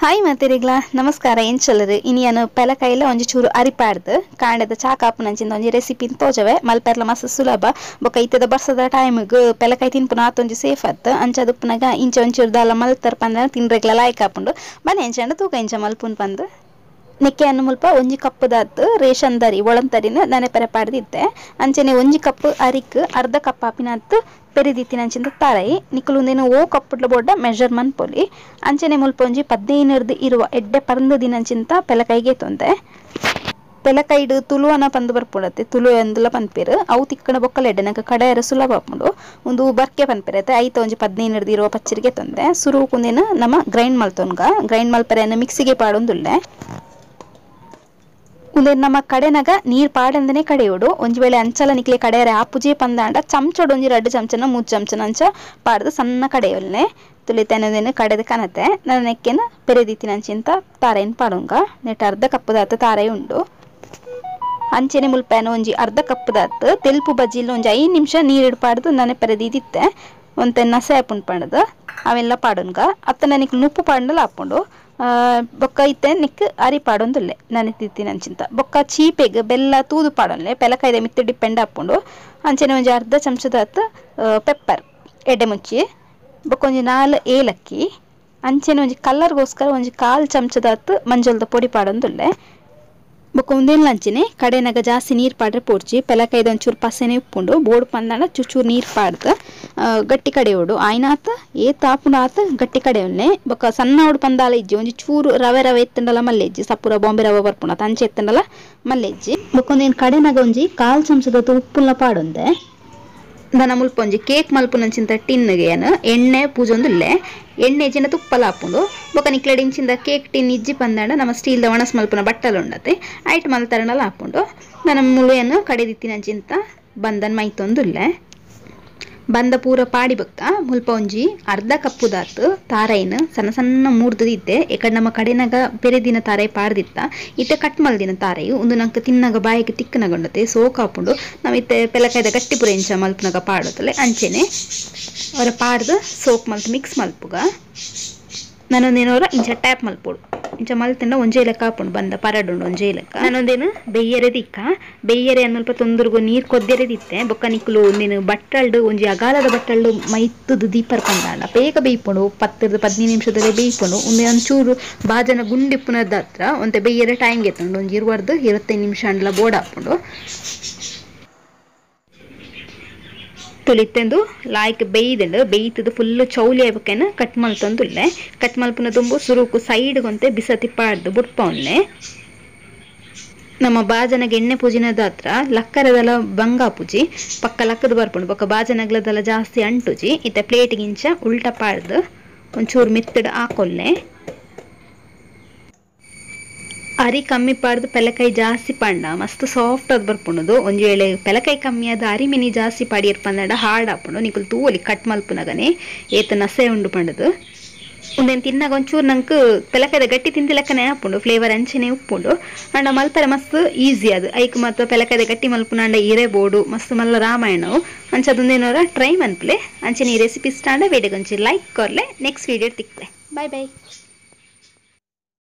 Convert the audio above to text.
Hi ಮಾತೆರಿಗ್ಲ ನಮಸ್ಕಾರ ಎಂಚಲರು ಇನಿಯನು ಪೆಲಕಾಯಿಲ ಒಂಜಿ ಚೂರು ಅರಿಪಾಡ್ದು ಕಾಂಡದ ಚಾ ಕಾಪುನಂಚಿಂದ ಒಂಜಿ ರೆಸಿಪಿ ತೋಜವೆ ಮಲ್ಪೆರ್ಲ ಮಸ್ತ್ ಸುಲಭ ಬೊಕ ಇತ್ತದ ಬರ್ಸದ ಟೈಮ್ಗ್ ಪೆಲಕಾಯಿ ತಿನ್ಪುನ ಆತೊಂಜಿ ಸೇಫ್ ಅತ್ ಅಂಚ ದುಪ್ಪುನಗ ಇಂಚ ಒಂಚೂರು ದಾಲ ಮಲ್ತರ್ ಪಂಡ ತಿನ್ರೆಗ್ಲ ಲಾಯ್ಕ್ ಆಪುಂಡು ಬನ್ನಿ ಎಂಚಂಡ ತೂಕ ಇಂಚ ಮಲ್ಪುನ್ ಪಂದ್ ನೆಕ್ಕೆ ಅನ್ನು ಮುಲ್ಪ ಒಂಜಿ ಕಪ್ಪುದಾತ್ ರೇಷನ್ ದರಿ ಒಳಂತರಿನ ನನೆ ಪೆರೆ ಪಾಡ್ದಿತ್ತೆ ಅಂಚನೆ ಒಂಜಿ ಕಪ್ ಅರಿಕ್ ಅರ್ಧ ಕಪ್ ಆಪಿನಾತ್ ಪೆರಿದಿತ್ತಿನಂಚಿಂದ ತಾರೈ ನಿಕುಲು ಓ ಕಪ್ಪುಡ್ಲ ಬೋಡ್ಡ ಮೆಜರ್ಮೆಂಟ್ ಪೊಲಿ ಅಂಚನೆ ಮುಲ್ಪ ಒಂಜಿ 15 ಇರುವ ಎಡ್ಡೆ ಪರಂದು ದಿನಂಚಿಂತ ಪೆಲಕಾಯಿಗೆ ತೊಂದೆ ಪೆಲಕಾಯಿಡು ತುಳುವನ ಪಂದು ಬರ್ಪುಂಡತ್ತೆ ತುಳು ಎಂದಲ ಪನ್ಪೇರು ಅವು ತಿಕ್ಕಣ ಬೊಕ್ಕಲ ಎಡ್ಡೆ ನಂಗೆ ಕಡೆಯರ ಸುಲಭ ಆಪುಂಡು ಒಂದು ಬರ್ಕೆ ಪನ್ಪೇರತ್ತೆ ಐತ ಒಂಜಿ 15 ಇರುವ ಪಚ್ಚರಿಗೆ ತೊಂದೆ ಸುರುಕುಂದೇನು ನಮ್ಮ ಗ್ರೈಂಡ್ ಮಲ್ತೊನ್ಗ ಗ್ರೈಂಡ್ ಮಲ್ಪೆರೆಯನ್ನು ಮಿಕ್ಸಿಗೆ ಪಾಡೊಂದುಲ್ಲೆ ಉಂದೆ ನಮ್ಮ ಕಡೆನಗ ನೀರು ಪಾಡಂದನೆ ಕಡೆಯೋಡು ಒಂಜಿ ವೇಳೆ ಅಂಚಲ ನಿಕ್ಲೆ ಕಡೆಯರೆ ಆಪುಜೆ ಪಂದಾಂಡ ಚಮಚೋಡು ಒಂಜಿ 2 ಚಮಚನ 3 ಚಮಚನ ಅಂಚ ಪಾಡ್ದು ಸಣ್ಣ ಕಡೆಯೊಲ್ನೆ ತುಳಿತೇನೆ ಕಡೆದ ಕನತೆ ನನ್ನ ನೆಕ್ಕೆನ ಪೆರೆದಿತ್ತಿನಂಚಿಂತ ತಾರೆನ್ ಪಾಡುಂಗ ನೆಟ್ ಅರ್ಧ ಕಪ್ಪುದಾತ ತಾರೆ ಉಂಡು ಅಂಚೆನೆ ಮುಲ್ಪೇನ ಒಂಜಿ ಅರ್ಧ ಕಪ್ಪುದಾತ್ ತೆಲ್ಪು ಬಜ್ಜಿಲ್ ಒಂಜಿ 5 ನಿಮಿಷ ನೀರು ಪಾಡ್ದು ನಾನೇ ಪೆರೆದಿತ್ತಿತ್ತೆ ಒಂತೆ ನಸೆ ಆಪುಂಡು ಪಂಡದು ಅವೆಲ್ಲ ಪಾಡುಂಗ ಅತ್ತ ನನಗೆ ನುಪ್ಪು ಪಾಡಂಡಲ ಆಪುಂಡು ಬೊಕ್ಕ ಇತ್ತೆ ನಿಕ್ ಅರಿ ಪಾಡೊಂದುಲ್ಲೆ ನಾನು ತಿಂತಿನಂಚಿಂತ ಬೊಕ್ಕ ಚೀಪೆಗ್ ಬೆಲ್ಲ ತೂದು ಪಾಡೊನ್ಲೆ ಪೆಲಕಾಯ್ದ ಮಿತ್ತು ಡಿಪೆಂಡ್ ಆಪುಂಡು ಅಂಚನೆ ಒಂಜಿ ಅರ್ಧ ಚಮಚದಾತ್ ಪೆಪ್ಪರ್ ಎಡ್ಡೆ ಮುಂಚಿ ಬೊಕ್ಕ ಒಂಜಿ 4 ಏಲಕ್ಕಿ ಅಂಚನೆ ಒಂಜಿ ಕಲರ್ಗೋಸ್ಕರ ಒಂಜಿ 1/4 ಚಮಚದಾತ್ ಮಂಜಲ್ದ ಪೊಡಿ ಪಾಡೊಂದುಲ್ಲೆ ಬೊಕ್ಕ ಒಂದೇನ್ಲ ಅಂಚನೆ ಕಡೆನಗ ಜಾಸ್ತಿ ನೀರು ಪಾಡ್ರೆ ಪೋಡ್ಚಿ ಪೆಲಕಾಯ್ದ ಒಂಚೂರು ಪಸೆನೆ ಉಪ್ಪುಂಡು ಬೋಡು ಪಂದಾಂಡ ಚೂಚೂರು ನೀರು ಪಾಡ್ದು ಗಟ್ಟಿ ಕಡೆಯೋಡು ಆಯ್ನಾತ ಏತ್ ಆಪುಂಡು ಆತ ಗಟ್ಟಿ ಕಡೆಯೊಲ್ಲೆ ಬೊಕ್ಕ ಸಣ್ಣ ಉಡು ಪಂದಾಲ ಇಜ್ಜಿ ಒಂಜಿ ಚೂರು ರವೆ ರವೆ ಎತ್ತಂಡಲ ಮಲ್ಲೆಜ್ಜಿ ಸಪೂರ ಬಾಂಬೆ ರವೆ ಬರ್ಪುಂಡು ಅಂಚೆ ಎತ್ತಂಡಲ ಮಲ್ಲೆಜ್ಜಿ ಬೊಕ್ಕ ಒಂದೇನು ಕಡೆನಗ ಒಂಜಿ 1/4 ಚಮಚದ ಉಪ್ಪುಲ್ಲ ಪಾಡೊಂದೆ ದನ ಮುಲ್ಪ ಒಂಜಿ ಕೇಕ್ ಮಲ್ಪುನಂಚಿಂತ ಟಿನ್ಗೆ ಏನು ಎಣ್ಣೆ ಪೂಜೊಂದುಲ್ಲೆ ಎಣ್ಣೆ ಜಿನ ತುಪ್ಪಲ ಆಪುಂಡು ಬೊಕ್ಕ ನಿಕ್ಲೆಡ್ ಇಂಚಿಂದ ಕೇಕ್ ಟಿನ್ ಇಜ್ಜಿ ಪಂದಾಂಡ ನಮ್ಮ ಸ್ಟೀಲ್ದ ಒಣಸ್ ಮಲ್ಪುನ ಬಟ್ಟಲು ಉಂಡತೆ ಐಟ್ ಮಲ್ತರಂಡಲ ಆಪುಂಡು ದನ ಮುಳು ಕಡೆದಿತ್ತಿನಂಚಿಂತ ಬಂದನ್ ಮೈತೊಂದುಲ್ಲೆ ಬಂದ ಪೂರ ಪಾಡಿ ಬೊಕ್ಕ ಮುಲ್ಪ ಒಂಜಿ ಅರ್ಧ ಕಪ್ಪುದಾತ್ ತಾರೈನ್ ಸಣ್ಣ ಸಣ್ಣ ಮೂರ್ದಿತ್ತೆ ಎಕಡೆ ನಮ್ಮ ಕಡೆನಾಗ ಪೆರೆದಿನ ತಾರೈ ಪಾಡ್ದಿತ್ತ ಇತ್ತೆ ಕಟ್ ಮಲ್ದಿನ ತಾರೈ ಒಂದು ನಂಗೆ ತಿನ್ನಾಗ ಬಾಯಿಗೆ ತಿಕ್ಕನಗೊಂಡತೆ ಸೋಕಾಪುಂಡು ನಾವು ಇತ್ತೆ ಪೆಲಕಾಯ್ದ ಗಟ್ಟಿ ಪೂರ ಇಂಚ ಮಲ್ಪುನಾಗ ಪಾಡೋತಲೆ ಅಂಚೆನೆ ಅವರ ಪಾಡ್ದು ಸೋಕ್ ಮಲ್ತು ಮಿಕ್ಸ್ ಮಲ್ಪುಗ ನಾನೊಂದೇನೋರ ಇಂಚ ಟ್ಯಾಪ್ ಮಲ್ಪೋಡು ಇಂಚ ಮಲ್ತಿಂಡ ಒಂಜೇ ಲೆಕ್ಕ ಆಪುಂಡು ಬಂದ ಪರಡುಂಡು ಒಂಜೇ ಲೆಕ್ಕ ನಾನೊಂದೇನು ಬೆಯ್ಯರೆ ದಿಕ್ಕ ಬೆಯ್ಯರೆ ಅನ್ನಲ್ಪ ತೊಂದರೆಗೂ ನೀರು ಕೊದ್ದೆರೆದಿತ್ತೆ ಬೊಕ್ಕ ನಿಕ್ಲು ಒಂದೇನು ಬಟ್ಟಲ್ಡು ಒಂಜಿ ಅಗಾಲದ ಬಟ್ಟಲ್ಡು ಮೈತುದು ದೀಪರ್ ಪಂದಾಂಡ ಬೇಗ ಬೇಯ್ಪುಂಡು 10 15 ನಿಮಿಷದಲ್ಲೇ ಬೇಯ್ಪುಂಡು ಒಂದೇ ಒಂಚೂರು ಬಾಜನ ಗುಂಡಿಪ್ಪುನದ ಹತ್ರ ಒಂತೆ ಬೆಯ್ಯರೆ ಟೈಮ್ಗೆ ಎತ್ತುಂಡು ಒಂಜಿ 20 25 ನಿಮಿಷ ಅಂಡ್ಲ ಬೋರ್ಡ್ ಆಪುಂಡು ತುಳಿತ್ತೆಂದು ಲಾಯ್ಕ್ ಬೇಯ್ದುಂಡು ಬೇಯ್ತದು ಫುಲ್ ಚೌಲಿ ಆಯ್ಬೇಕೇನ ಕಟ್ ಮಲ್ತೊಂದುಲ್ಲೆ ಕಟ್ ಮಲ್ಪುನ ತುಂಬು ಸುರುಕು ಸೈಡ್ಗೊಂತೆ ಬಿಸತಿ ಪಾಡ್ದು ಬುಡ್ಪೊನ್ಲೆ ನಮ್ಮ ಬಾಜನಗೆ ಎಣ್ಣೆ ಪೂಜಿನದ ಹತ್ರ ಲಕ್ಕರದೆಲ್ಲ ಬಂಗ ಪೂಜಿ ಪಕ್ಕ ಲಕ್ಕದ ಬರ್ಪುಂಡು ಬೊಕ್ಕ ಬಾಜನಗ್ಲದೆಲ್ಲ ಜಾಸ್ತಿ ಅಂಟುಜಿ ಇತ್ತೆ ಪ್ಲೇಟ್ಗಿಂಚ ಉಲ್ಟ ಪಾಡ್ದು ಒಂಚೂರು ಮಿತ್ತಡ್ ಹಾಕೊಲ್ಲೆ ಅರಿ ಕಮ್ಮಿ ಪಾಡ್ದು ಪೆಲಕಾಯಿ ಜಾಸ್ತಿ ಪಾಂಡ ಮಸ್ತ್ ಸಾಫ್ಟ್ ಅದು ಬರ್ಪುಂಡು ಒಂಜಿ ವೇಳೆ ಪೆಲಕಾಯಿ ಕಮ್ಮಿ ಆದ ಅರಿ ಮಿನಿ ಜಾಸ್ತಿ ಪಾಡಿಯರ್ ಪಂದಾಂಡ ಹಾರ್ಡ್ ಆಪುಂಡು ನಿಕುಲು ತೂವೊಲಿ ಕಟ್ ಮಲ್ಪುನಗನೆ ಏತ ನಸೆ ಉಂಡು ಪಂಡದು ಒಂದೇನು ತಿನ್ನಾಗ ಒಂಚೂರು ನಂಗೆ ಪೆಲಕಾಯ್ದ ಗಟ್ಟಿ ತಿಂದಿ ಲೆಕ್ಕನೆ ಆಪುಂಡು ಫ್ಲೇವರ್ ಅಂಚೆನೆ ಉಪ್ಪುಂಡು ಅಂಡ ಮಲ್ಪರೆ ಮಸ್ತ್ ಈಸಿ ಅದು ಐಕ್ ಮತ್ತು ಪೆಲಕಾಯ್ದ ಗಟ್ಟಿ ಮಲ್ಪುನಾಂಡ ಇರೆ ಬೋಡು ಮಸ್ತ್ ಮಲ್ಲ ರಾಮಾಯಣವು ಅಂಚ ಅದೊಂದೇನೋರ ಟ್ರೈ ಮನ್ಪುಲೆ ಅಂಚೆನೆ ಈ ರೆಸಿಪಿ ಇಷ್ಟ ಅಂಡ ಬೇಡಗೊಂಚಿ ಲೈಕ್ ಕೊರ್ಲೆ ನೆಕ್ಸ್ಟ್ ವೀಡಿಯೋ ತಿಕ್ಲೆ ಬಾಯ್ ಬಾಯ್.